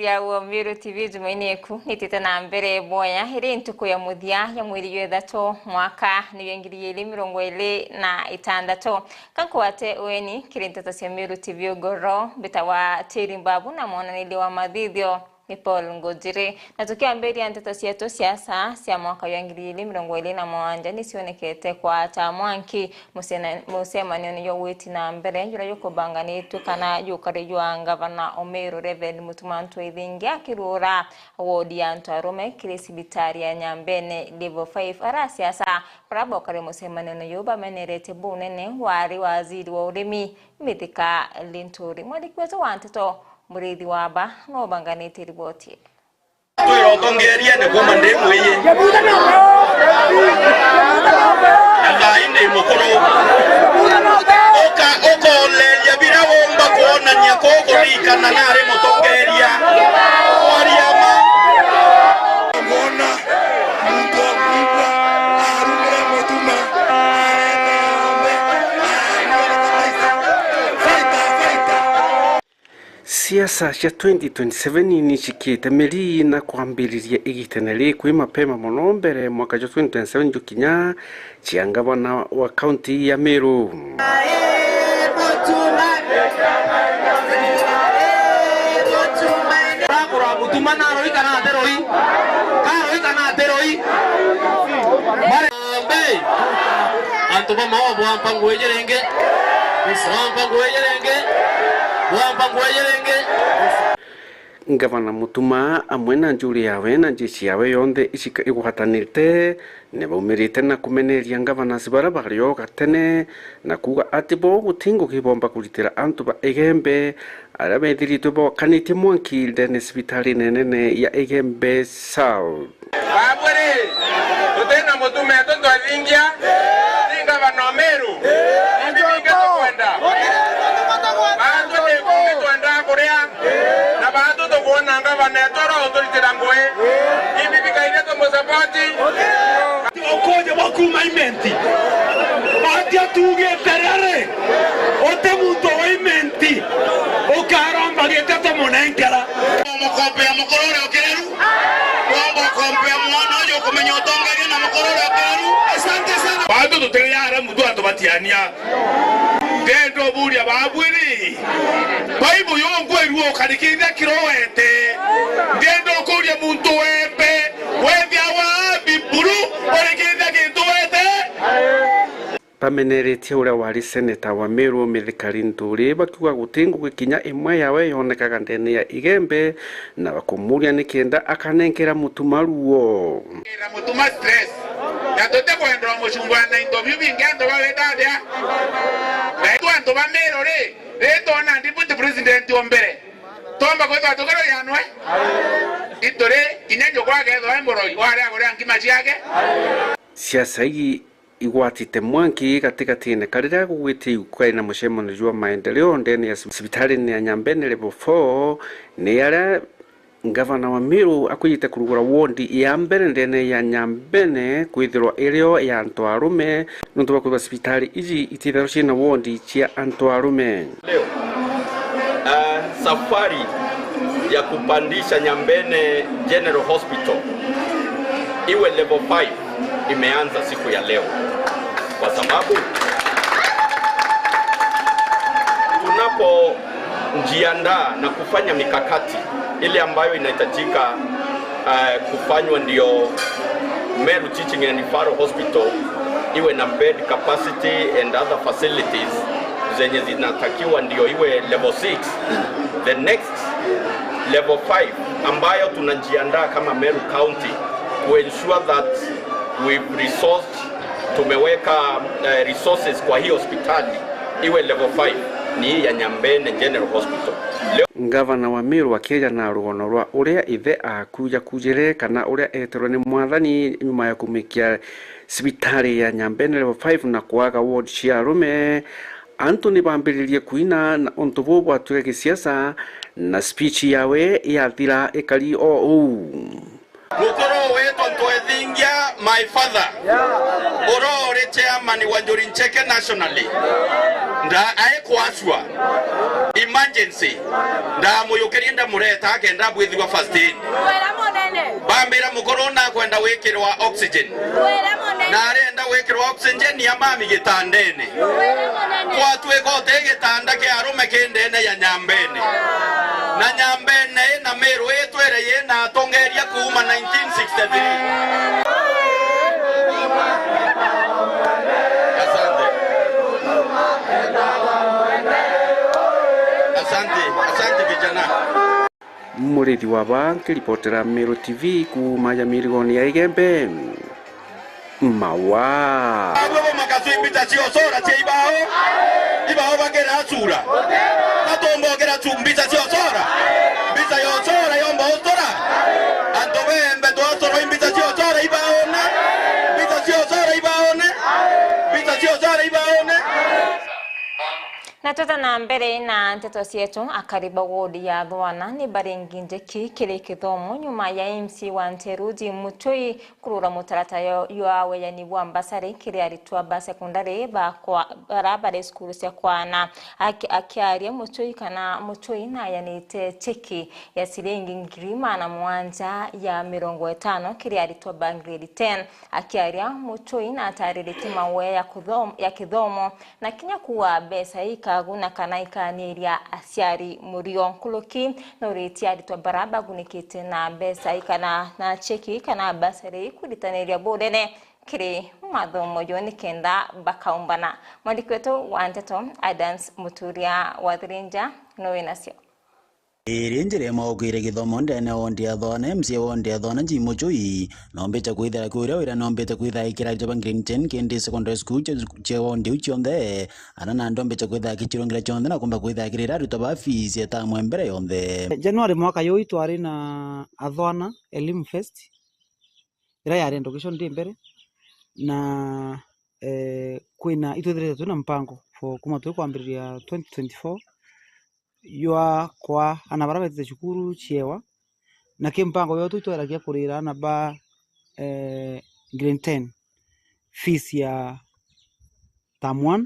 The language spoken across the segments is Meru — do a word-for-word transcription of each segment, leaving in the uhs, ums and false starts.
Ya uo Meru T V Jumaine eku nitite na mbere boya, iri ntuku ya muthia ya mweri jwa ithatu, mwaka ni jwa ngiri igiri mirongo iri na itandatu. Kankwate weni kiri nteto cia Meru T V ugoro, mbitawa Teri Mbabu na mwonaniria wa mathithio ni Paul Ngujiri. Na tukiambiria nteto cietu, siasa cia mwaka jwa ngiri igiri mirongo iri na mugwanja ni cionekete kwata mwanki mucena-, mucemanione jwa gwiti na mbere juria jukubanganitue kana jukarijwa ngavana o Meru Reverend Mutuma M'Ethingia akirura wodi ya antu arume kiri cibitari ya Nyambene Level five. Ara siasa bara bokari mucemanione juu bameneretie bunene wari waziri wa urimi Mithika Linturi. Mwandiki wetu wa nteto Muriithi wa Mba no ubanganite riboti ii. Twira utongeria ni kuuma ndi mwiyi. Na thaa ii ndi mukuru. Uka-, ukoleria bira wumba kwonania kukuririkana nari mutongeria. Kwaria ma. Ngona muntu akwigua arumire Mutuma, arete ng'ombe, arumire kanisa. Fighter, fighter. Siasa cia twenty twenty-seven ni cikiite miri na kwambiriria igitene ri kwi mapema mono mbere mwaka jwa twenty twenty-seven jukinya cia ngavana wa kaunti ya Meru. Rakura Mutuma naroi kana ateroi? Karoi kana ateroi? Mare- Mbe, antu bamwe bwampa ngugi iji ringi, bwampa ngugi iji ringi, bwampa ngugi iji ringi. Ngavana Mutuma amwe na njuri yawe na njeshi yawe yonthe icika-, igwatanirite, ni baumirite na kumeneria ngavanas bara bari o gatene, na kuuga ati bo guti ngugi bomba kuritira antu ba Igembe, aria bethiritwe bokanitie mwanki ndene cibitarine nene ya Igembe South. Babu ri, tutina Mutuma etu twethingia, ti ngavana o Meru, imbi bingi tukwenda. Bantu ni kungi twenda kuria, na bantu tukwona ngavana etu oro uturitira ngugi, imbi bikaire tumusapoti. Ukunje bwa kuuma Imenti. Batia tuugite riri, uti muntu wa Imenti ukaromba giti tumunenkera. Mukompea mukuru uria ukiriru. Womba ukompea mwana uyu ukumenya utongeria na mukuru uria ukiriru. Asante sana. Bantu tutiriara muntu antu batiania. Ndenda uburia babu ri, Baibu yongwirua ukarikithia kirowete. Ndenda ukuria muntu wembe. Wethia wa Bibulu, urikithia gintu wete. Bameneretie uria wari seneta wa Meru Mithika Linturi, bakiuga guti ngugi kinya imwe yawe yonekaga ndene ya Igembe, na bakumuria ni kenda akanenkera Mutuma ruo. Ira Mutuma stress. Na tutikwenda umucungwa na into biu bingi antu bawita atia. Na itu antu ba Meru ri, ri twona deputy president o mbere. Twomba kwithwa tukirurianwe? Ituri kinya njukwa akethwa e muroi, waria kuria nkima ciake. Siasa ii igwatite mwanki gatigatine kariria gugwite iu kwari na mucemanio jwa maendeleo ndene ya cibitarine ya Nyambene Level four, ni aria ngavana wa Meru akwijite kurugura wondi ya mbere ndene ya Nyambene kwithirwa irio ya antu arume, nontu bwa kwithirwa cibitari iji itithagirwa ciina wondi cia antu arume. Leo, ah, safari ya kupandisha Nyambene General Hospital iwe level five imeanza siku ya leo, kwa sababu tunapojiandaa na kufanya mikakati ile ambayo inahitajika, eh, kufanywa ndio Meru Teaching and Referral Hospital iwe na bed capacity and other facilities zenye zinatakiwa ndio iwe level six. The next level five ambayo tunajiandaa kama Meru County to ensure that we've resourced, tumeweka, eh, resources kwa hii hospitali iwe level five ni hii ya Nyambene General Hospital. Leo Ngavana wa Meru akieja na rugono rwa uria ithe akujire kana uria etirwe ni Mwathani nyuma ya kumikia cibitari ya Nyambene Level five na kwaga ward cia arume, antu ni bambiririe kuina na untu buu bwatuika gisiasa, na speech yawe yathira ikari o uu. Mukuru witwa Ntwethingia, my father, ura uri chairman Ni Wanjuri Ncheke nationally. Nda-, ae kwacua. Emergency. Ndamuyukirie ndamureta akenda bwithirwa first aid. Wira munene. Bambira mukuru nakwenda gwikirwa oxygen. Wira munene. Na arenda gwikirwa oxygen ya mami gitandene. Wira munene. Gwatuika uti gitanda kia arume ki ndene ya nyambene. Na nyambene ina Miru itwire yina atongeria kuuma nineteen sixty-three. Asante. Asante, asante vijana. Murithi wa ba nkiripotera Meru T V kuuma ya mirigoni ya Igembe. Mawa. Abo bo makasui mbicha cia ucora cia ibao. Ibao bakira acura. Batomba ukira cu mbicha cia ucora. Mbicha ya ucora yomba ucora. Antu bembe twacorwa i mbicha cia ucora ibaone. Mbicha cia ucora ibaone. Mbicha cia ucora ibaone. Na twita na mbere na nteto cietu, akari ba wodi ya Thwana ni baringi njeki kiri kithomo nyuma ya M C wa Nteru Jim Muchui kurura mutaratara yo-, jwa weyani bwa mbasari kiri aritwa ba sekondari ba kwa-, bara bari cukuru cia kwana. Aki-, akiaria Muchui kana Muchui nayanite cheki ya ciringi ngiri magana mugwanja ya mirongo itano kiri aritwa ba grade ten. Akiaria Muchui natariritie mawe ya kuthom-, ya kithomo na kinya kuuga mbeca ikaguna kana ikaniria aciari murio. Nkuruki nuritie aritwa bara bagunikite na mbeca ikana na cheki kana basari kuritaniria bunene kiri mathomo jo nikenda bakaumbana. Mwandiki wetu wa nteto Adams Muturia wa Thirinja no winacio. Iri njira imwe ukire githomo ndene ya wodi ya Thwana, M C A wa wodi ya Thwana, Jim Muchui, nombite kwithira kwi uria wira nombite kwithira ikira aritwa ba grade ten Kindi Secondary School cia, cia wodi iu cionthe, ana na ndombite kwithira akicirungira cionthe na kumba kwithira akirira aritwa ba fees ya tamu mbere yonthe. January mwaka juu twari na Athwana Elimu Fest, iria yari education day mbere, na, eh, kwina, itwithirite twina mpango for kuma twi kwambiriria twenty twenty-four, jwa kwa ana bara betite cukuru ciewa, na ki mpango yetu itweragia kurira ana ba, eh, grade ten fees ya term one,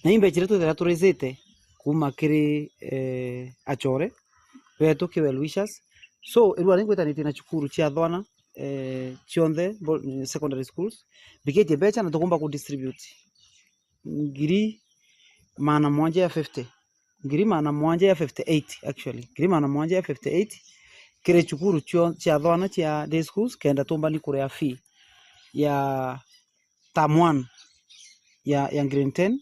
na imbecha iria twithira turizite kuma kiri, eh, achore betu ki well wishers. So, irua ringwitanitie na cukuru cia Thwana, eh, cionthe bo-, secondary schools, mbikitie mbecha na tukumba ku distribute ngiri magana mugwanja ya fifty, ngiri magana mugwanja ya fifty-eight actually, ngiri magana mugwanja ya fifty-eight kiri cukuru cio cia Thwana cia day schools, kenda tumbani kuria fee ya term one ya, ya grade ten.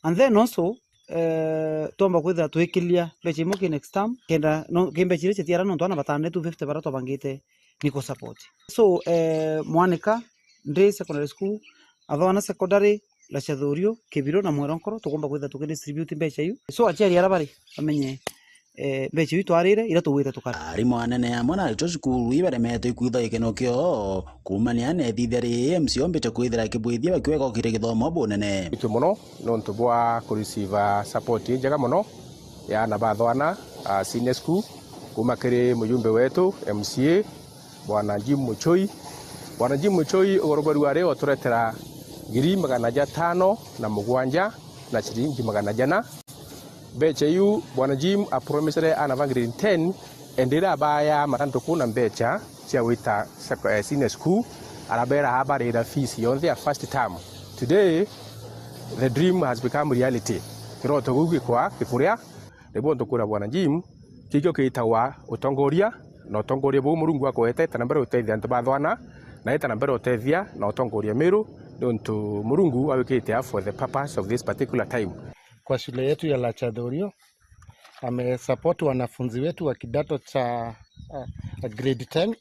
And then also, eh, twomba kwithira twikiria mbecha imwe ki next term, kenda, no, ki mbecha iria citiara nontu ana batane two fifty bara twabangite ni ku support. So, eh, Mwanika, Ndii Secondary School, Athwana Secondary, Rachadhurio, Kibiro na Mweronkoro, tukumba kwithira tuki distribute mbecha iu. So, aciari ara bari bamenye, eh, mbecha iu twarire, ira tugwite tukara. Arimu anene amwe na aritwa cukuru ibaremetwe ikwitha gikeno kioo, kuumania na ithithia ri M C ombite kwithira akibwithia bakiwega ukire githomo bunene. Thank you mono nontu bwa ku receive support injega mono ya ana ba Thwana, ah, senior school, kuma kiri mujumbe wetu, M C A, Bwana Jim Muchoi. Bwana Jim Muchoi, ugoro bwa rua ri oturetera ngiri magana jatano na mugwanja na ciringi magana jana. Mbecha iu, Bwana Jim apromisere ana ba grade ten, endira abaya mathanduku na mbecha cia gwita sec-, eh, senior school, arabera abarira fees yonthe ya first term. Today, the dream has become reality. Kiroto kiu gikwa, gikuria, Niguo ntukwira Bwana Jim, kikio kiitagwa utongoria, na utongoria buu Murungu akwete, ita na mbere utethia antu ba Thwana, na ita na mbere utethia na utongoria Meru, niuntu Murungu awikite a for the purpose of this particular time. Kwa shule yetu ya Rachadhurio, amesupport wanafunzi wetu wa kidato cha, uh, grade ten.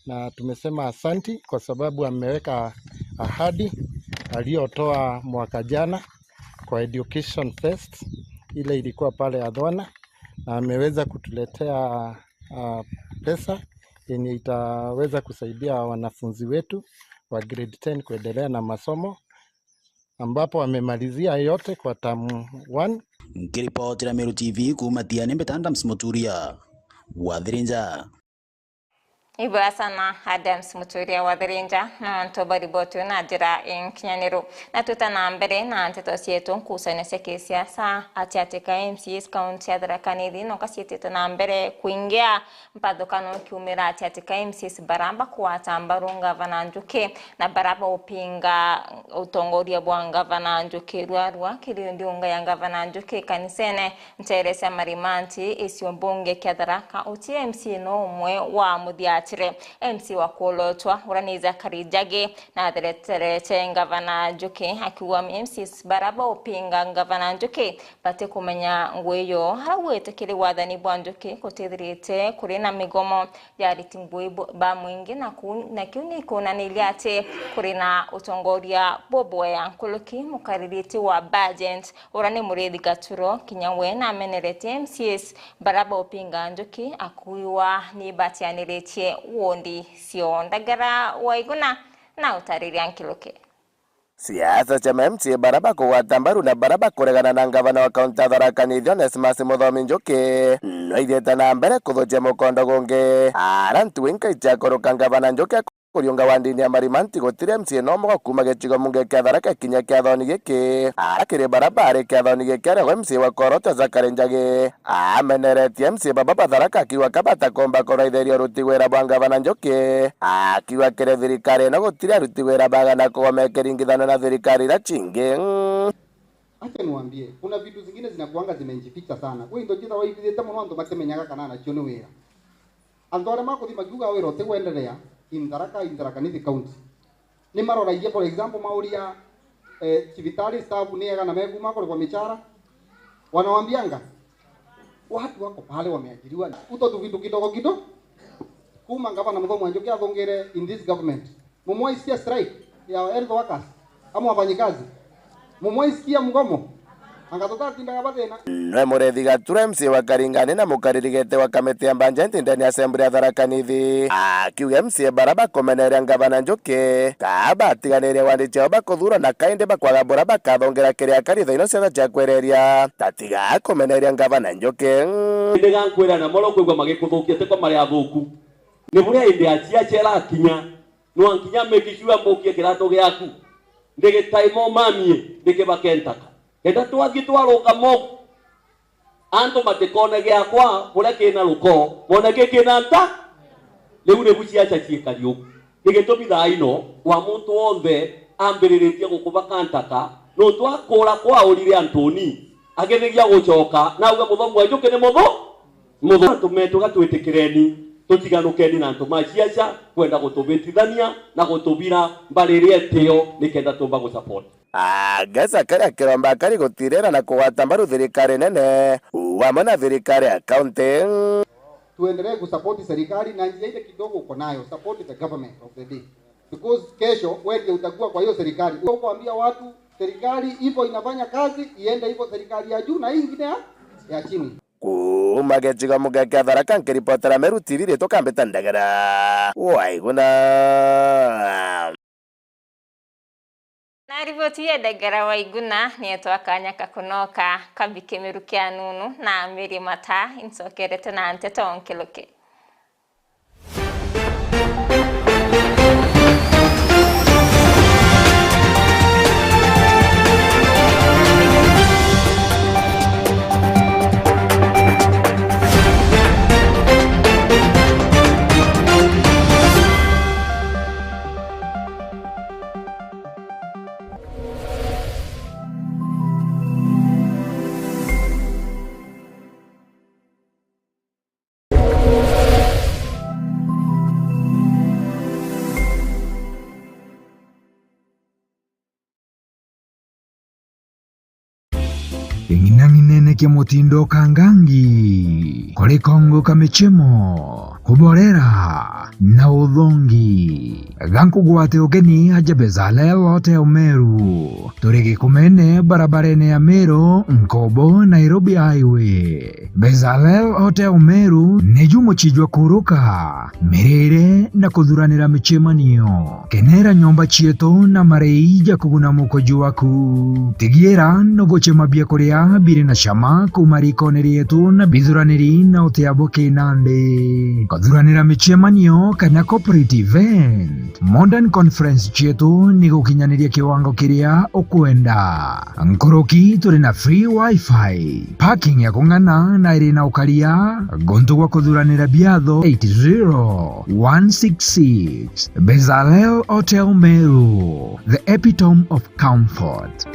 Na tumesema asanti kwa sababu ameweka ahadi aliyotoa mwaka jana kwa Education Fest ile ilikuwa pale Athwana, na ameweza kutuletea, ah, pesa yenye itaweza kusaidia wanafunzi wetu wa grade ten kuendelea na masomo, ambapo amemalizia yote kwa term one. Nkiripotera Meru T V kuuma Tiani, mbita Adams Muturia wa Thirinja. Ibwega sana Adams Muturia wa Thirinja na antu ba riboti na njira inkinyaniru. Na twita na mbere na nteto cietu nkucanio cia kisiasa, ati ati ka M C As kaunti ya Tharaka Nithi noka ciitite na mbere kuingia mpathukano kiumira ati ati ka M C As bara bakugwata mbaru ngavana Njuki na bara baupinga utongoria bwa ngavana Njuki. Rwarua kiri ndiunga ya ngavana Njuki kanisene ntere cia Marimanti, icio mbunge kia Tharaka, uti M C A no umwe wa muthiatire. M C A wa Kuolotwa, uria ni Zachary Njagi, na athereterete ngavana Njuki, akiuga M C As bara baupinga ngavana Njuki batikumenya ngui iyo. Araugite kiri wathani bwa Njuki gutithirite kuri na migomo ya ariti ngui bo-, ba mwingi, na ku-, na kiu ni kuonaniria ati kuri na utongoria bubwea. Nkuruki mukaririti wa budget, uria ni Muriithi Gaturo, kinya we nameneretie M C As bara baupinga Njuki, akuiwa ni batianiritie wondi cio. Ndagara wa Iguna na utariria nkiruki. Siasa cia ma M C A bara bakugwata mbaru na bara bakuregana na ngavana wa kaunti ya Tharaka Nithi Onesmus Muthomi Njuki no ithiite na mbere kuthukia mukondo gungi. Ara ntuinka ichakuruka ngavana Njuki kuriunga wa ndini ya Marimanti gutiri M C A no umwe kuuma gicigo mbunge kia Tharaka kinya kiathoni giki. Ara kiri bara bari kiathoni giki ari we M C A wa Kuolotwa Zachary Njagi. Ameneretie M C A baba ba Tharaka akiuga ka batakomba kuraithiria uruti wira bwa ngavana Njuki, akiuga kiri thirikari ino gutiri aruti wira bagana kugoma ikiringithanua na thirikari iria cingi. Acha niwaambie, kuna vitu zingine zinakuanga zimejificha sana. Kwi into jithawa ithithite mono antu batimenyaga kana nacio ni wira. Antu aria makuthi makiuga wira utigwenderea in Tharaka, in Tharaka Nithi County. Ni maroragia, for example, mauria, eh, cibitari staff ni ega na mekuma kurikwa michara. Wanawambianga, watu wako pale wameajiriwa, uto tu vitu kidogo kidogo. Kuma ngavana Muthomi wa Njuki athungire in this government. Mumwaisikia strike ya health workers ama wafanyikazi? Mumwaisikia mgomo? Anga tutatindaga bathina? Nwe Muriithi Gatura, M C A wa Karingani na mukaririgete wa kamiti ya budget ndani ya assembly ya Tharaka Nithi, akiuga M C A bara bakumeneria ngavana Njuki, ka batiganirie wandi ciao bakuthurwa na kaindi bakwaga bura bakathongera kiri akari thaino ciaca cia kwereria. Tatiga kumeneria ngavana Njuki. Indi gankwira na moro kwigua magikuthukia tiko mari athuku. Ni buria indi aciacia irakinya, nwa nkinya make sure mbukie kiratu giaku. Ndigitaima umamie, ndikibake ntaka. Kenda twathie twarungama ugu, antu matikone giakwa buria kina ruko, bone ki kina nta. Riu nibu ciaca ciikari ugu. Ni gitumi thaa ino wa muntu wonthe ambiriritie gukubaka ntaka, nontu akuura kwaurire antuni, agithiria gucoka, na auga Muthomi wa Njuki ni muthu. Muthu-, antu metu, gatwitikireni, tutiganukeni na antu ma ciaca kwenda gutubitithania na gutubira mbari iria itio nikenda tumba gusupport. Agesa karia kiromba kari gutirira na kugwata mbaru thirikari nene, u amwe na thirikari ya kaunti. Tuendelee kusupport serikali na njia ile kidogo uko nayo, support the government of the day. Because kesho wewe ndio utakuwa kwa hiyo serikali. Uko kuambia watu serikali hivyo inafanya kazi, iende hivyo serikali ya juu na hii ingine ya, ya chini. Kuuma gicigo muge kia Tharaka, nkiripotera Meru T V, ritwa Kambita Ndegera wa Iguna. Na riboti ya Ndegera wa Iguna niyo twakanya kakunoka kabike Meru kia Nunu na Mary Mata, incokerete na nteto nkiruki. Ing'inang'inene kia mutindo kangangi, kuri kongo ka michemo, kuborera na uthongi. Gankugwate ugeni aja Bezalel Hotel Meru. Turi Gikumene, barabarene ya Meru, Nkobo, Nairobi Highway. Bezalel Hotel Meru niju mucii jwa kuruka, mirire na kuthuranira micemanio. Kenera nyomba cietu na marei ja kuguna mukoju waku. Tigiira nugucema biakuria biri na cama kuuma rikone rietu na bithuraniri na utia bwa kinandi. Thuranira micemanio kana corporate event. Modern Conference cietu ni gukinyaniria kiwango kiria ukwenda. Nkuruki turi na free wifi, parking ya kung'ana na iri na ukaria. Guntu gwa kuthuranira biatho eight zero one six six. Bezalel Hotel Meru, the epitome of comfort.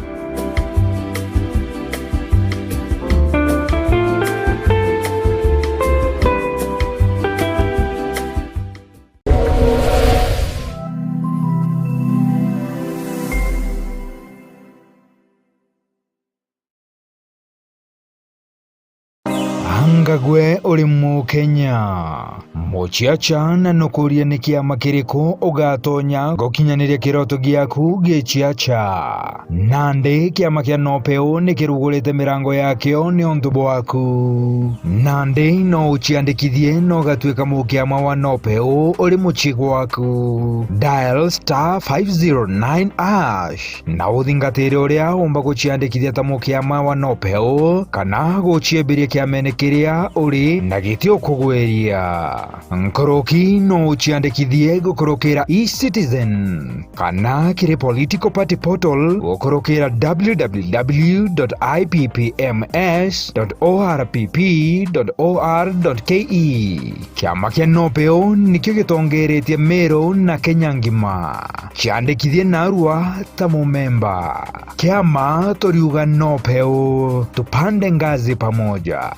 Anga gwe uri Mukenya? Muciaca na nukuria ni kiama kiriku ugatonya gukinyaniria kiroto giaku giciaca? Nandi kiama kia Nopeu ni kirugurite mirango yakio niuntu bwaku. Nandi no uciandikithie na ugatuika mukiama wa Nopeu uri mucii gwaku. Dial star five zero nine hash. Na uthingatire uria umba guciandikithia ta mukiama wa Nopeu, kana guciembiria kiamene kiria uri na giti ukugwiria. Nkuruki no uciandikithie gukurukira eCitizen kana kiri political party portal gukurukira w w w dot i p p m s dot o r p p dot o r dot k e. Kiama kia Nopeu nikio gitongeretie Meru na Kenya ngima. Ciandikithie narua ta mumemba. Kiama turiuga Nopeu, tupande ngazi pamoja.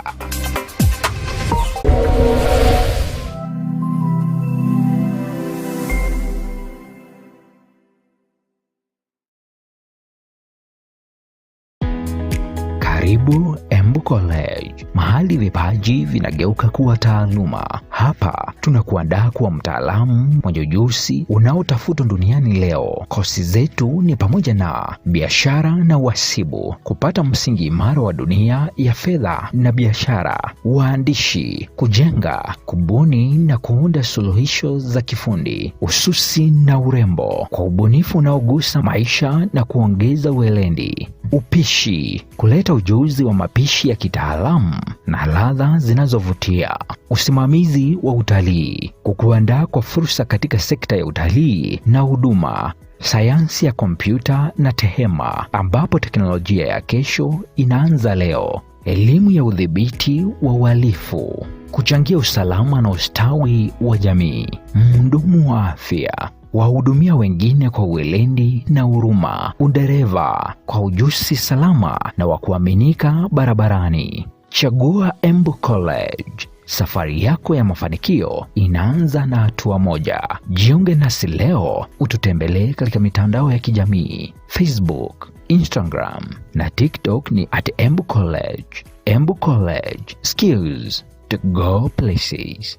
Karibu Embu College, mahali vipaji vinageuka kuwa taaluma. Hapa tunakuandaa kuwa mtaalamu mwenye ujuzi unaotafutwa duniani leo. Kosi zetu ni pamoja na biashara na uhasibu, kupata msingi imara wa dunia ya fedha na biashara, uandishi, kujenga, kubuni na kuunda suluhisho za kifundi, ususi na urembo, kwa ubunifu unaogusa maisha na kuongeza weledi, upishi, kuleta ujuzi wa mapishi ya kitaalamu na ladha zinazovutia, usimamizi wa utalii, kukuandaa kwa fursa katika sekta ya utalii na huduma, sayansi ya kompyuta na tehema, ambapo teknolojia ya kesho inaanza leo. Elimu ya udhibiti wa uhalifu, kuchangia usalama na ustawi wa jamii. Mhudumu wa afya, wahudumia wengine kwa weledi na huruma. Udereva, kwa ujuzi salama na wa kuaminika barabarani. Chagua Embu College. Safari yako ya mafanikio inaanza na hatua moja. Jiunge nasi leo, ututembelee katika mitandao ya kijamii, Facebook, Instagram na TikTok ni at Embu College. Embu College, skills to go places.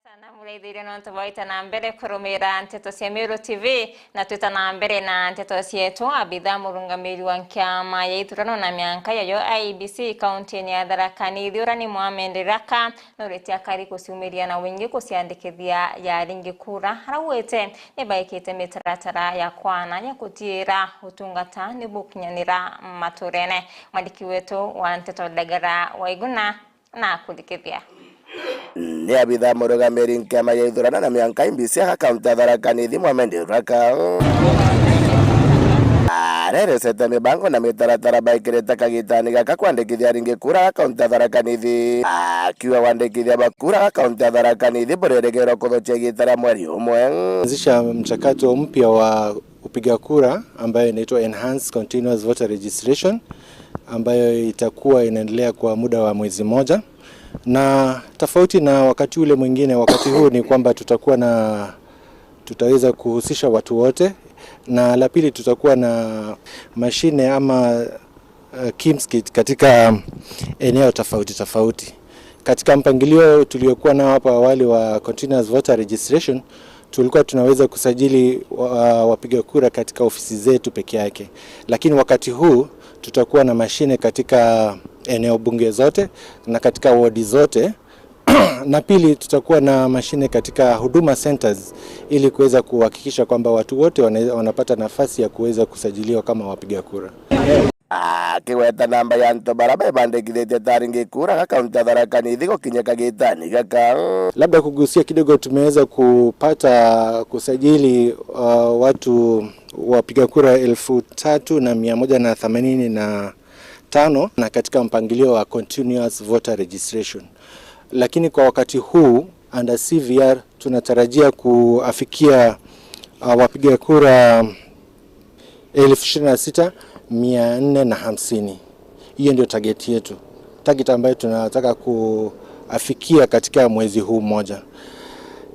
Sana muraithiria nontu bwaita na mbere kurumira nteto cia Meru T V, na twita na mbere na nteto cietu. Abitha murungamiri wa nkiama ya ithurano na mianka yayo I E B C kaunti-ini ya Tharaka Nithi, Urani Mohamed Raka, nuritie akari kuciumiria na wingi kuciandikithia ya ringi kura. Araugite nibaikite mitaratara ya kwana ya gutiira utungata nibukinyanira maturene. Mwandiki wetu wa nteto Ndagara Waiguna na kuthikithia. Ni abitha murugamiri nkiama ya ithurano na mianka I E B C aga kaunti ya Tharaka Nithi, Mohamed Raka, arerecete mibango na mitaratara baikirite kagitani gaka kwandikithia ringi kura aga kaunti ya Tharaka Nithi, akiuga wandikithia ba kura aga kaunti ya Tharaka Nithi buririgerwa kuthukia igita ria mweri umwe. Anzisha mchakato mpya wa kupiga kura ambayo inaitwa Enhanced Continuous Voter Registration, ambayo itakuwa inaendelea kwa muda wa mwezi mmoja. Na tofauti na wakati ule mwingine, wakati huu ni kwamba tutakuwa na, tutaweza kuhusisha watu wote, na la pili, tutakuwa na mashine ama, uh, KIMS kit katika eneo tofauti tofauti. Katika mpangilio tuliokuwa nao hapo awali wa continuous voter registration, tulikuwa tunaweza kusajili wa-, wapiga kura katika ofisi zetu peke yake, lakini wakati huu tutakuwa na mashine katika eneo bunge zote na katika wodi zote. Na pili, tutakuwa na mashine katika Huduma Centers ili kuweza kuhakikisha kwamba watu wote wana-, wanapata nafasi ya kuweza kusajiliwa kama wapiga kura. Akigweta namba ya antu bara bebandikithitie ta aringi kura ga kaunti ya Tharaka Nithi gukinya kagitani gaka. Labda kugusia kidogo, tumeweza kupata kusajili, uh, watu wapiga kura elfu tatu na mia moja na themanini na tano na katika mpangilio wa continuous voter registration. Lakini kwa wakati huu under C V R tunatarajia kuafikia, uh, wapiga kura elfu ishirini na sita mia nne na hamsini. Hiyo ndio target yetu, target ambayo tunataka kuafikia katika mwezi huu mmoja.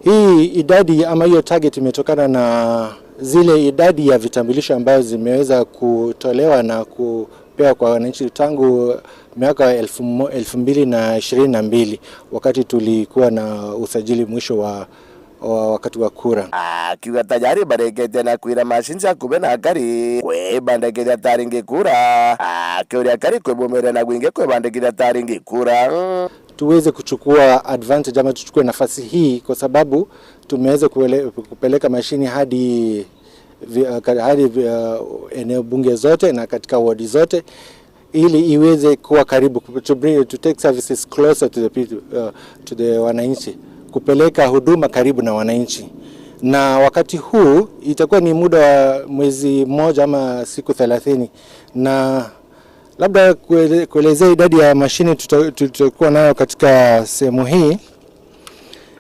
Hii idadi ama hiyo target imetokana na zile idadi ya vitambulisho ambazo zimeweza kutolewa na kupewa kwa wananchi tangu miaka wa elfu mo-, elfu mbili na ishirini na mbili, wakati tulikuwa na usajili mwisho wa, wa wakati wa kura. Akiuga tayari bareketie na kwira mashini cia kuve na akari kwibandikithia ta aringi kura, akiuria akari kwibumiria na gwingi kwibandikithia ta aringi kura. Tuweze kuchukua advantage ama tuchukue nafasi hii kwa sababu tumeweza kuele-, kupeleka mashini hadi vi-, uh, ka-, hadi vi-, uh, eneo bunge zote na katika wodi zote ili iweze kuwa karibu, to bring, to take services closer to the people, uh, to the wananchi, kupeleka huduma karibu na wananchi. Na wakati huu itakuwa ni muda wa mwezi mmoja ama siku thelathini, na labda kuele-, kuelezea idadi ya mashine tuta-, tutakuwa nayo katika sehemu hii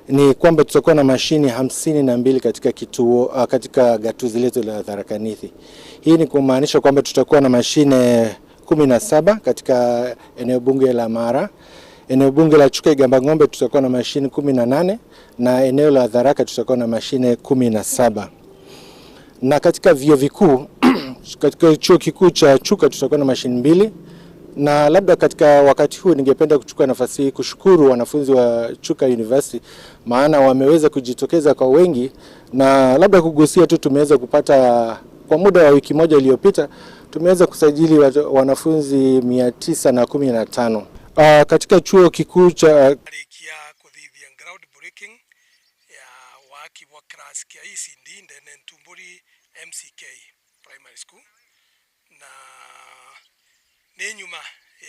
ni kwamba tutakuwa na mashini hamsini na mbili katika kituo, ah, katika gatuzi letu la Tharaka Nithi. Hii ni kumaanisha kwamba tutakuwa na mashine kumi na saba katika eneo bunge la Mara, eneo bunge la Chuka Igamba Ng'ombe tutakuwa na mashine kumi na nane, na eneo la Tharaka tutakuwa na mashine kumi na saba. Na katika vyuo vikuu, katika chuo kikuu cha Chuka tutakuwa na mashine mbili. Na labda katika wakati huu ningependa kuchukua nafasi hii kushukuru wanafunzi wa Chuka University, maana wameweza kujitokeza kwa wengi, na labda kugusia tu, tumeweza kupata, kwa muda wa wiki moja iliyopita, tumeweza kusajili watu, wanafunzi mia tisa na kumi na tano. Ah, katika chuo kikuu cha Arikia kuthithia groundbreaking ya waki bwa class kia E C D ndene Ntumburi M C K Primary School, na ni nyuma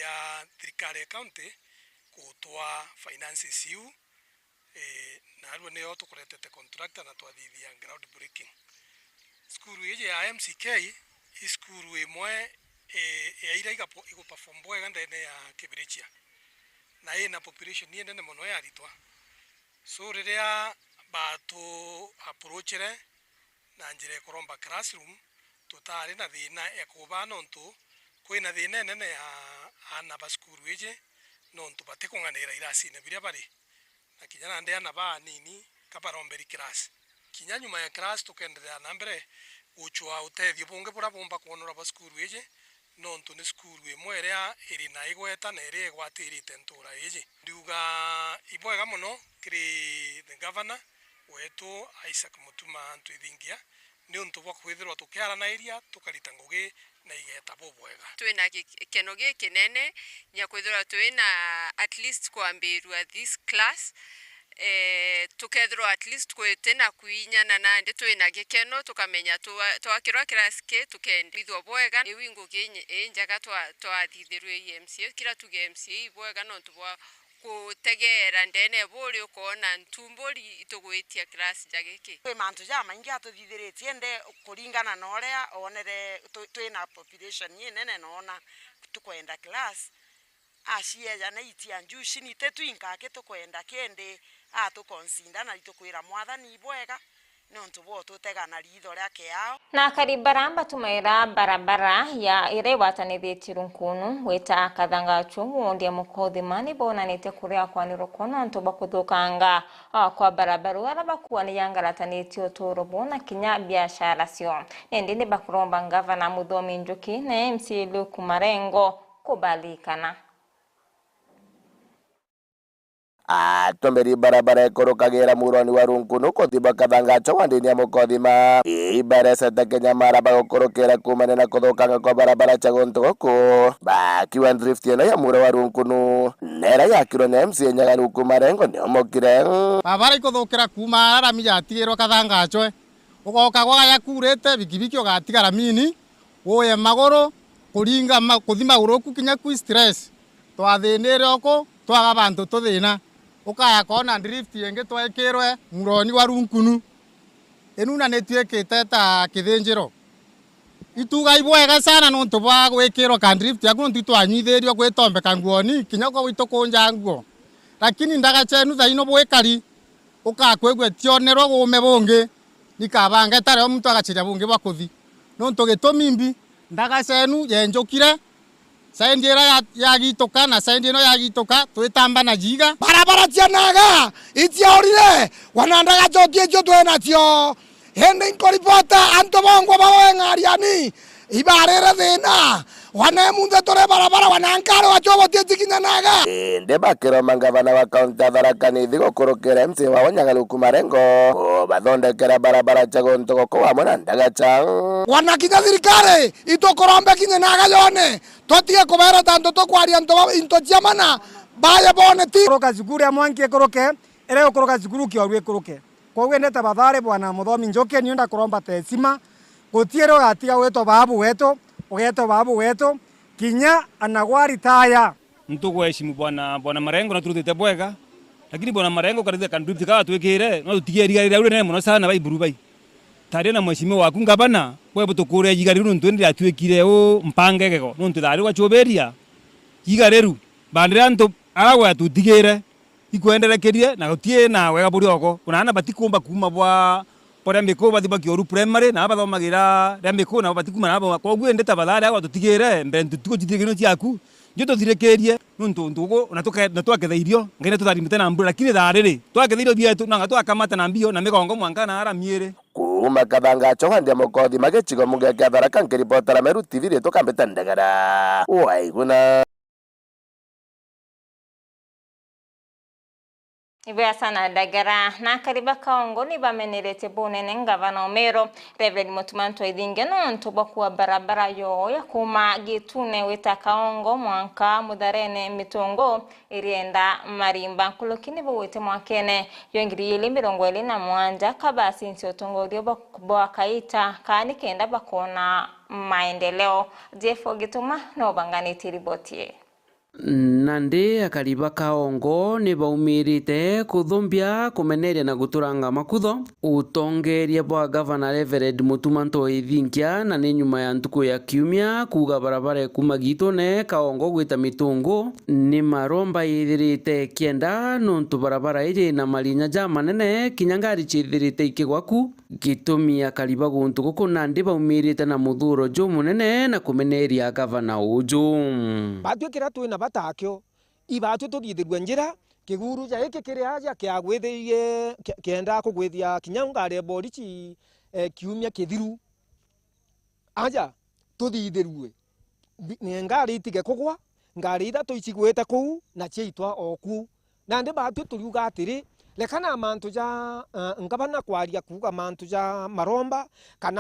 ya thirikari ya county gutwa finances iu, eh, narua nio tukuretete contractor na twathithia ground breaking. Cukuru iji ya M C K i cukuru imwe, eh, ya iria igapo-, iguperform bwega ndene ya Kibirichia, na ina population inene mono ya aritwa. So, riria batu approachire na njira ya kuromba classroom, tutari na thina ya kuba, nontu kwina thina inene ya aana ba cukuru iji, nontu batikung'anira irasine biria bari, na kinya nandi aana baanini ka baromberi class. Kinya nyuma ya class, tukenderea na mbere gucwaa utethio bungi buria bumba kwonora bwa cukuru iji, nontu ni cukuru imwe iria iri na igweta na iria igwatirite ntuura iji. Ndiuga ibwega mono kiri the governor wetu Isaac Mutuma Ntwithingia, niuntu bwa kwithirwa tukiaranairia tukarita ngugi na igeta bubwega. Twina gikeno gikinene nya kwithirwa twina at least kwambirua this class, eh, tukethirwa at least kwiti na kwinyana, nandi twina gikeno, tukamenya twa-, twakirwa kirasi ki, tukendithua bwega. Iu i ngugi inye-, injega twa-, twathithirue i M C A, kira tuge M C A ibwega nontu bwa gutegeera ndene buri ukoona ntumburi itugwitia kirasi ja giki. Kwi mantu jamaingi atuthithiritie, indi kuringana na uria onere tu-, twina population inene noona tukwenda class, acieja na itia njuci, ni ti twinka aki tukwenda, kindi atuconsider na itukwira Mwathani ibwega, niuntu bwa ututega na riitho ria kiao. Na akari bara batumaira barabara ya iria igwatanithitie Runkunu gwita Kathangachwe, wondi ya Mukothima, ni bonanitie kuria kwani rukono niuntu bwa kuthukanga, a, kwa barabara, aria bakuaniria ngaratanitie uturo bwao na kinya biashara ciao. Nindi ni bakuromba ngavana Muthomi Njuki na M C A Luke Marengo kubaririkana. Atwambiri barabara ikurukagira muroni wa Runkunu kuthi bwa Kathangachwe wandini ya Mukothima. Ibarecete kinya mara bagukurukira kuumania na kuthukanga kwa barabara cia guntu guku, bakiuga drift ino ya muro wa Runkunu nera yakirwe ni M C A Nyaga Luke Marengo niumukire. Barabara ikuthukira kuuma ara rami yatigirwe Kathangachwe. Ugoka gwaya kuurite, bikibiki ugatiga ramini, uye maguru, kuringa ma-, kuthi maguru uku kinya kwi stress. Twathinire uku, twaga bantu tuthina. Ukaya koona drift ingi twekirwe muroni wa Runkunu. Inuna ni twikite ta kithinjiro. Ituga ibwega sana nontu bwa gwikirwa ka drift yaku, nontu itwanyuithirio gwitombeka nguoni, kinya kwa gwitu kunja nguo. Lakini ndaga cienu thaino bwikari, ukakwigua cionerwa guume bungi, ikabanga itari o muntu agaciria bungi bwa kuthi. Nontu gitumi mbi, ndaga cienu yenjukire, saindi iria ya-, yagituka na saindi ino yagituka, twitamba na jiiga. Barabara cia naga iciaurire, wana ndaga cio tiecio twi nacio. Indi nkuripota antu bongwa bawe ng'ariani, ibarire thina, wana emunthe turi barabara, wana nkari wacio butieci kinya naga. Indi bakiromba ngavana wa kaunti ya Tharaka Nithi gukurukira M C A wao Nyaga Luke Marengo kubathondekera barabara cia guntu guku wamwe na ndagaca. Wana kinya thirikari itukurombe kinya naga yone, tutige kubereta antu tukwaria antu ba into cia mana, baye bone ti. Kuruka cukuru ya mwanki ikuruke, iria ikuruka cukuru kioru ikuruke. Kwoguo indi tabathari bwana Muthomi Njuki, niu ndakuromba ta heshima, gutiiri ugatiga gwitwa baabu wetu, ugeetwa baabu wetu, kinya ana gwa ritaya. Nitukuheshimu bwana, bwana Marengo na turutite bwega, lakini bwana Marengo karithia ka drift kaa twikire, no tutigie riga riria rinene mono sana bai Burubai. Taria na mheshimiwa waku ngavana, bwe butukuria iga riu nontu indi riatuikire u mpange gego, nontu thaari gwachubiria iga riru, bandire antu ara gwe tutigire. Ikwenderekerie na gutii na wega buri oko. Kuna aana batikumba kuuma bwa, bwa Riambiku bathi bwa Kioru Primary, na bathomagira Riambiku, nabo batikuuma nabo. Kwoguo indi tabathari agwa tutigire mbere ntutuku cithirikirino ciaku, nju tuthirikirie, nuntu ntuku na tuke-, na twaketha irio, Ngai na tutharimite na mbura, lakini thaa riri, twaketha irio bietu, nanga twakamata na mbio na migongo mwanka na ara miiri. Kuuma Kathanga Chongandia Mukothi magicigo munge kia Tharaka, nkiripotera Meru T V ritu kambite Ndagara. Waiguna. Ibwea sana Ndagara. Na akari ba Kaongo ni bameneretie bunene ngavana o Meru, Reverend Mutuma Ntwethingia, nontu bwa kua barabara yoo ya kuuma Gitune wita Kaongo mwanka Mutharene Mitungu irienda Marimba. Nkuruki ni bugwite mwakene jwa ngiri igiri mirongo iri na mugwanja, kabasincie utongoria bwa, bwa kaita kaa nikenda bakona maendeleo. Jeff Gituma no banganitie riboti ii. Nandi akari ba Kaongo ni baumirite kuthumbia, kumeneria na guturanga makutho utongeria bwa gavana Reverend Mutuma Ntwethingia, na ni nyuma ya ntuku ya kiumia kuuga barabara ikuuma Gitune Kaongo gwita Mitungu ni maromba yithirite ikienda, nontu barabara iji na marinya jamanene, kinya ngari ciithirite ikigwa ku. Gitumi akari ba guntu guku nandi baumirite na muthuuro jumunene na kumeneria gavana uju. Batwi kiria twi na bata akio, ibatwi tuthithirue njira, kiguru ja giki kiri aja kiagwithirie, ki-, kiendaa kugwithia kinya ngari ya borichi, eh, kiumia kithiru. Aja, tuthithirue. Bi-, ngari itige kugwa, ngari ithatu icigwite kuu, na ciaitwa o kuu. Nandi batwi turiuga atiri, reka na mantu ja, eh, ngavana kwaria kuuga mantu ja maromba, kana